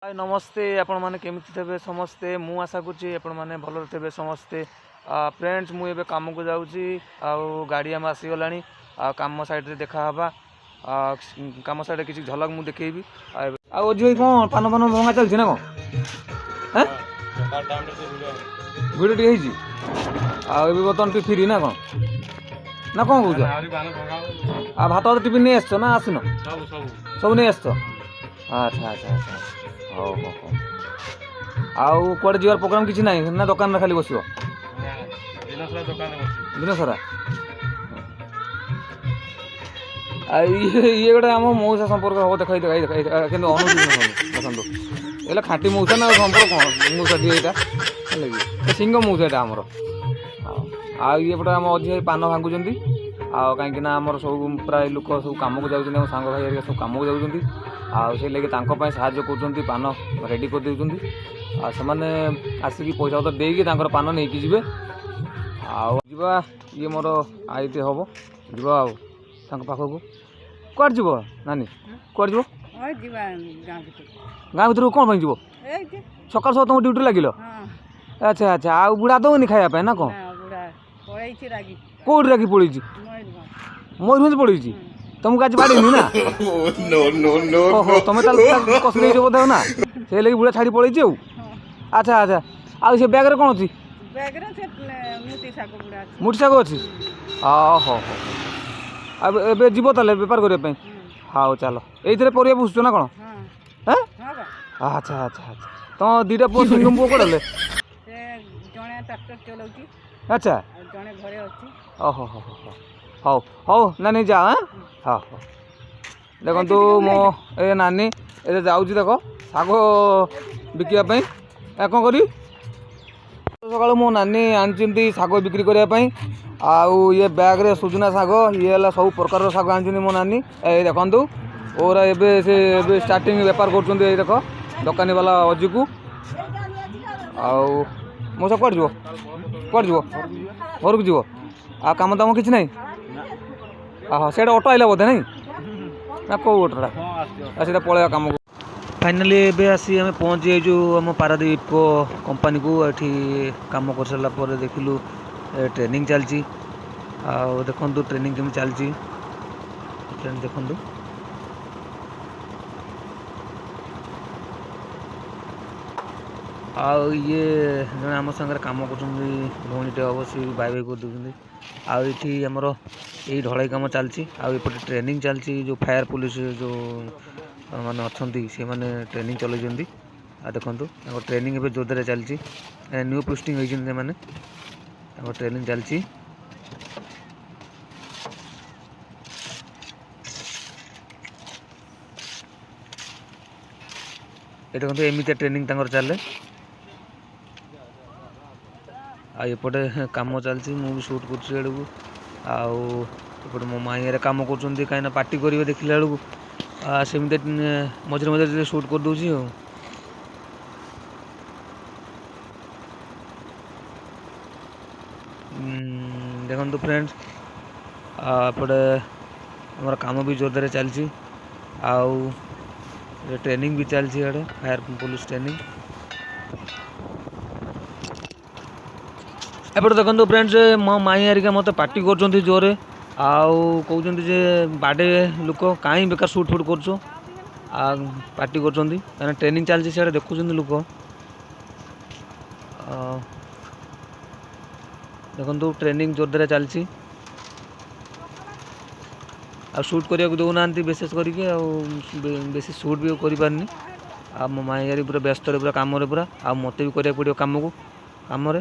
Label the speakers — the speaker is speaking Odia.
Speaker 1: ହାଏ, ନମସ୍ତେ। ଆପଣମାନେ କେମିତି ଥିବେ ସମସ୍ତେ? ମୁଁ ଆଶା କରୁଛି ଆପଣମାନେ ଭଲରେ ଥିବେ ସମସ୍ତେ। ଫ୍ରେଣ୍ଡସ୍, ମୁଁ ଏବେ କାମକୁ ଯାଉଛି ଆଉ ଗାଡ଼ି ଆମ ଆସିଗଲାଣି। ଆଉ କାମ ସାଇଡ଼୍ରେ ଦେଖା ହେବା। କାମ ସାଇଡ଼୍ରେ କିଛି ଝଲକ ମୁଁ ଦେଖେଇବି। ଆଉ ଅଜୁ ଭାଇ, କ'ଣ ପାନ ଫାନ ଭଙ୍ଗା ଚାଲିଛି ନା କ'ଣ? ଭିଡ଼ ଟିକେ ହେଇଛି ଆଉ ଏବେ ବର୍ତ୍ତମାନ ଟିକେ ଫ୍ରି ନା କ'ଣ, ନା କ'ଣ କହୁଛ? ଆଉ ଭାତ ଭାତ ଟିଫିନ୍ ନେଇ ଆସିଛ ନା ଆସିନ? ସବୁ ନେଇ ଆସିଛ? ଆଚ୍ଛା, ହଉ। ଆଉ କୁଆଡ଼େ ଯିବାର ପ୍ରୋଗ୍ରାମ୍ କିଛି ନାହିଁ ନା ଦୋକାନରେ ଖାଲି ବସିବ ଦିନ ସାରା? ଆଉ ଇଏ ଗୋଟେ ଆମ ମଉସା ସମ୍ପର୍କ ହେବ। ଦେଖ, ଦେଖ, ଦେଖ, କିନ୍ତୁ ଅନୁଭୂତି ଦେଖନ୍ତୁ। ଏଇଟା ଖାଣ୍ଟି ମଉସା ନା ସମ୍ପର୍କ କ'ଣ ମଉସା ଟିକେ ଏଇଟା ହେଲା କି ସିଂହ ମଉସା ଏଇଟା ଆମର। ଆଉ ଇଏ ପଟେ ଆମ ଅଜି ଭାଇ ପାନ ଭାଙ୍ଗୁଛନ୍ତି। ଆଉ କାହିଁକି ନା ଆମର ସବୁ ପ୍ରାୟ ଲୋକ ସବୁ କାମକୁ ଯାଉଛନ୍ତି, ଆମ ସାଙ୍ଗ ଭାଇ ହେରିକା ସବୁ କାମକୁ ଯାଉଛନ୍ତି, ଆଉ ସେଇ ଲାଗି ତାଙ୍କ ପାଇଁ ସାହାଯ୍ୟ କରୁଛନ୍ତି, ପାନ ରେଡ଼ି କରିଦେଉଛନ୍ତି। ଆଉ ସେମାନେ ଆସିକି ପଇସା ପତ୍ର ଦେଇକି ତାଙ୍କର ପାନ ନେଇକି ଯିବେ। ଆଉ ଯିବା, ଇଏ ମୋର ଆଇତେ ହେବ, ଯିବା ଆଉ ତାଙ୍କ ପାଖକୁ। କୁଆଡ଼େ ଯିବ ନାନୀ, କୁଆଡ଼େ ଯିବ? ଗାଁ ଭିତରକୁ କ'ଣ ପାଇଁ ଯିବ? ସକାଳୁ ସକାଳୁ ତୁମ ଡ୍ୟୁଟି ଲାଗିଲ? ଆଚ୍ଛା। ଆଉ ବୁଢ଼ା ଦେଉନି ଖାଇବା ପାଇଁ ନା କ'ଣ? କେଉଁଠି ରାଗି ପଳେଇଛି? ମୟୂରଭଞ୍ଜ ପଳେଇଛି? ତମକୁ ଆଜି ବାଡ଼େଇନି ନା? ଓହୋ, ତମେ ତାହେଲେ କଷି ଦେଇଛ ବୋଧେ ନା, ସେଇ ଲାଗି ବୁଢ଼ା ଛାଡ଼ି ପଳେଇଛି ଆଉ। ଆଚ୍ଛା। ଆଉ ସେ ବ୍ୟାଗ୍ରେ କ'ଣ ଅଛି? ମୁଠି ଶାଗ ଅଛି। ହଉ ହଉ। ଆଉ ଏବେ ଯିବ ତାହେଲେ ବେପାର କରିବା ପାଇଁ? ହଉ ଚାଲ। ଏଇଥିରେ ପରିବା ବୁଝୁଛ ନା କ'ଣ? ଆଚ୍ଛା। ତମ ଦୁଇଟା ପୁଅ, ସିଙ୍ଗମ ପୁଅ କୁଆଡ଼େ ଗଲେ? ଆଚ୍ଛା, ଓହୋ ହୋ ହୋ। ହଉ ନାନୀ, ଯା। ହଁ ହଉ। ଦେଖନ୍ତୁ, ମୋ ଏ ନାନୀ ଏବେ ଯାଉଛି, ଦେଖ, ଶାଗ ବିକିବା ପାଇଁ। କ'ଣ କରିବି, ସକାଳୁ ମୋ ନାନୀ ଆଣିଛନ୍ତି ଶାଗ ବିକ୍ରି କରିବା ପାଇଁ। ଆଉ ଇଏ ବ୍ୟାଗ୍ରେ ସୁଜୁନା ଶାଗ, ଇଏ ହେଲା ସବୁ ପ୍ରକାରର ଶାଗ ଆଣିଛନ୍ତି ମୋ ନାନୀ। ଏଇ ଦେଖନ୍ତୁ, ଓରା ଏବେ ସେ ଏବେ ଷ୍ଟାର୍ଟିଂ ବେପାର କରୁଛନ୍ତି। ଏଇ ଦେଖ, ଦୋକାନୀ ବାଲା ଅଜିକୁ। ଆଉ ମଉସା, କୁଆଡ଼େ ଯିବ, କୁଆଡ଼େ ଯିବ? ଘରକୁ ଯିବ? ଆଉ କାମ ଦାମ କିଛି ନାହିଁ? ଓହୋ, ସେଇଟା ଅଟୋ ଆଇଲା ବୋଧେ, ନାଇଁ ନା କେଉଁ ଅଟୋଟା? ଆଉ ସେଇଟା ପଳେଇବା କାମକୁ। ଫାଇନାଲି ଏବେ ଆସି ଆମେ ପହଞ୍ଚି ଯାଇଛୁ ଆମ ପାରାଦ୍ୱୀପ କମ୍ପାନୀକୁ। ଏଠି କାମ କରିସାରିଲା ପରେ ଦେଖିଲୁ ଟ୍ରେନିଂ ଚାଲିଛି। ଆଉ ଦେଖନ୍ତୁ ଟ୍ରେନିଂ କେମିତି ଚାଲିଛି, ଟ୍ରେନିଂ ଦେଖନ୍ତୁ। ଆଉ ଇଏ ଜଣେ ଆମ ସାଙ୍ଗରେ କାମ କରୁଛନ୍ତି, ଭଉଣୀଟେ ହେବ, ସିଏ ବି ବାଇ ବାଇ କରିଦେଉଛନ୍ତି। ଆଉ ଏଠି ଆମର ଏଇ ଢଳେଇ କାମ ଚାଲିଛି, ଆଉ ଏପଟେ ଟ୍ରେନିଂ ଚାଲିଛି। ଯେଉଁ ଫାୟାର ପୋଲିସ ଯେଉଁ ମାନେ ଅଛନ୍ତି, ସେମାନେ ଟ୍ରେନିଂ ଚଲାଇଛନ୍ତି। ଆଉ ଦେଖନ୍ତୁ, ତାଙ୍କ ଟ୍ରେନିଂ ଏବେ ଜୋରଦାରିଆ ଚାଲିଛି। ନ୍ୟୁ ପୋଷ୍ଟିଂ ହେଇଛନ୍ତି ସେମାନେ, ତାଙ୍କ ଟ୍ରେନିଂ ଚାଲିଛି। ଏ ଦେଖନ୍ତୁ, ଏମିତିଆ ଟ୍ରେନିଂ ତାଙ୍କର ଚାଲେ। ଆଉ ଏପଟେ କାମ ଚାଲିଛି, ମୁଁ ବି ସୁଟ୍ କରୁଛି ଆଡ଼କୁ। ଆଉ ଏପଟେ ମୋ ମାଇଁ କାମ କରୁଛନ୍ତି, କାହିଁକିନା ପାଟି କରିବେ ଦେଖିଲା ବେଳକୁ, ସେମିତି ମଝିରେ ମଝିରେ ସୁଟ୍ କରିଦେଉଛି। ଆଉ ଦେଖନ୍ତୁ ଫ୍ରେଣ୍ଡସ୍, ଏପଟେ ଆମର କାମ ବି ଜୋରଦାରରେ ଚାଲିଛି, ଆଉ ଟ୍ରେନିଂ ବି ଚାଲିଛି ଇଆଡ଼େ, ଫାୟାର ପୋଲିସ ଟ୍ରେନିଂ। ଏପଟେ ଦେଖନ୍ତୁ ଫ୍ରେଣ୍ଡସ୍, ମୋ ମାଇଁ ହେରିକା ମୋତେ ପାଟି କରୁଛନ୍ତି ଜୋରରେ, ଆଉ କହୁଛନ୍ତି ଯେ ବାଡ଼େ ଲୋକ, କାହିଁ ବେକାର ସୁଟ୍ ଫୁଟ୍ କରୁଛ, ଆଉ ପାଟି କରୁଛନ୍ତି, କାହିଁକିନା ଟ୍ରେନିଂ ଚାଲିଛି ସିଆଡ଼େ, ଦେଖୁଛନ୍ତି ଲୋକ। ଦେଖନ୍ତୁ, ଟ୍ରେନିଂ ଜୋରଦାରିଆ ଚାଲିଛି, ଆଉ ସୁଟ୍ କରିବାକୁ ଦେଉନାହାନ୍ତି ବିଶେଷ କରିକି, ଆଉ ବେଶୀ ସୁଟ୍ ବି କରିପାରୁନି। ଆଉ ମୋ ମାଇଁ ହେରି ପୁରା ବ୍ୟସ୍ତରେ, ପୁରା କାମରେ ପୁରା, ଆଉ ମୋତେ ବି କରିବାକୁ ପଡ଼ିବ କାମକୁ କାମରେ।